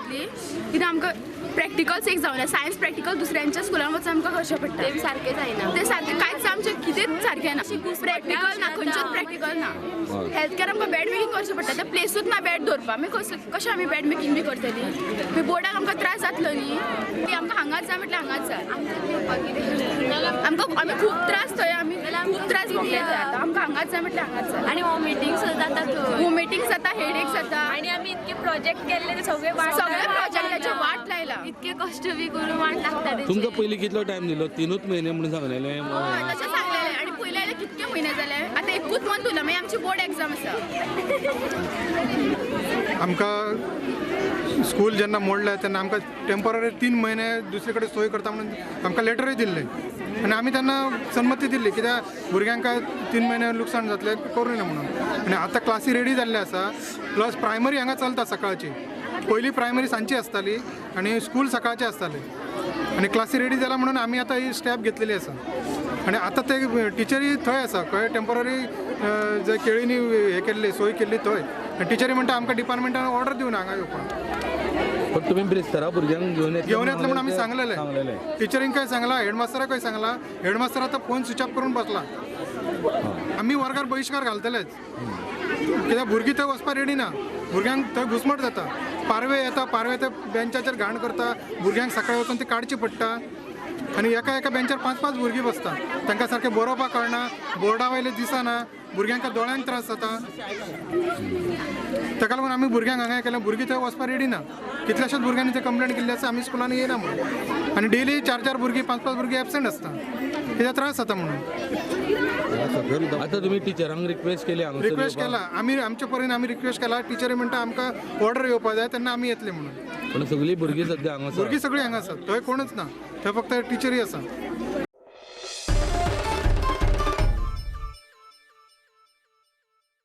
जातली कित्याक आमकां प्रॅक्टिकल्स एक जावना. सायन्स प्रॅक्टिकल दुसऱ्यांच्या स्कुलान वचून आमकां करचें पडटा. ते बी सारकें जायना. ते सारकें कांयच आमचें कितेंच सारकें ना. प्रॅक्टिकल ना, खंयचेच प्रॅक्टिकल ना. हेल्थ केअर आमकां बॅड मेकिंग करचें पडटा. ते प्लेसूच ना बॅड दवरपाक. मागीर कशें आमी बॅड मेकिंग बी करतली? मागीर बोर्डाक आमकां त्रास जातलो न्ही. ती आमकां हांगाच जाय म्हटल्यार हांगाच जाय. आमकां आमी खूब त्रास थंय, आमी खूब त्रास भोगले थंय. आतां आमकां हांगाच जाय म्हटल्यार हांगाच जाय. आनी वॉमिटींग सुद्दां जाता थंय. वॉमिटींग जाता, हेडेक जाता. आनी आमी इतके प्रोजेक्ट केल्ले ते सगळे वाट सगळे प्रोजेक्टाचे वाट लायला. इतके कश्ट बी करून वाट लागता. तुमकां पयलीं कितलो टायम दिलो? 3 म्हयने म्हणून सांगलेलें. हय, तशें सांगलेलें. आनी पयलीं जाल्यार कितके म्हयने जाले, आतां एकूच मंथ उरला. मागीर आमची बोर्ड एक्झाम आसा. आमकां स्कूल जेन्ना मोडलें तेन्ना आमकां टेम्पररी 3 म्हयने दुसरे कडेन सोय करता म्हणून आमकां लेटरूय दिल्लें आनी आमी तेन्ना संमती दिल्ली, कित्याक भुरग्यांक 3 म्हयने लुकसाण जातलें करूं ना म्हणून. आनी आतां क्लासी रेडी जाल्ले आसा. प्लस प्रायमरी हांगा चलता सकाळची. पयलीं प्रायमरी सांजची आसताली आनी स्कूल सकाळचें आसतालें. आनी क्लासी रेडी जाला म्हणून आमी आतां ही स्टेप घेतलेली आसा. आनी आतां ते टिचरी थंय आसा, खंय टेम्पररी जे केळींनी हे केल्ली सोय केल्ली थंय. आनी टिचरी म्हणटा आमकां डिपार्टमेंटान ऑर्डर दिवन हांगा येवपाक. पण तुमी ब्रेस्तारा भुरग्यांक घेवन घेवन येतले म्हणून आमी सांगलेलें. टिचरींकय सांगलां, हेडमास्टराकय सांगलां. हेडमास्टर आतां फोन स्विच ऑफ करून बसला. आमी वर्गार बहिश्कार घालतलेच, कित्याक भुरगीं थंय वचपाक रेडी ना. भुरग्यांक थंय घुसमट जाता. पारवे येता, पारवे ते बेंचाचेर घाण करता. भुरग्यांक सकाळी वचून ती काडची पडटा. आनी एका एका बेंचार 5 5 भुरगीं बसता. तांकां सारकें बरोवपाक कळना, बोर्डा वयले दिसना, भुरग्यांक दोळ्यांक त्रास जाता. ताका लागून आमी भुरग्यांक हांगा केल्या. भुरगीं थंय वचपाक रेडी ना. कितल्याशाच भुरग्यांनी ते कंप्लेन केल्ली आसा आमी स्कुलान येयना म्हणून. आनी डेली 4 4 भुरगीं, 5 5 भुरगीं एबसेंट आसता, कित्याक त्रास जाता म्हणून. आतां तुमी टिचरांक रिक्वेस्ट केली? रिक्वेस्ट केला आमी, आमच्या परीन आमी रिक्वेस्ट केला. टिचरी म्हणटा आमकां ऑर्डर येवपाक जाय तेन्ना आमी येतले म्हणून. पण सगळीं भुरगीं सद्या हांगा आसा. भुरगीं सगळीं हांगा आसात, थंय कोणूच ना, थंय फक्त टिचरी आसा.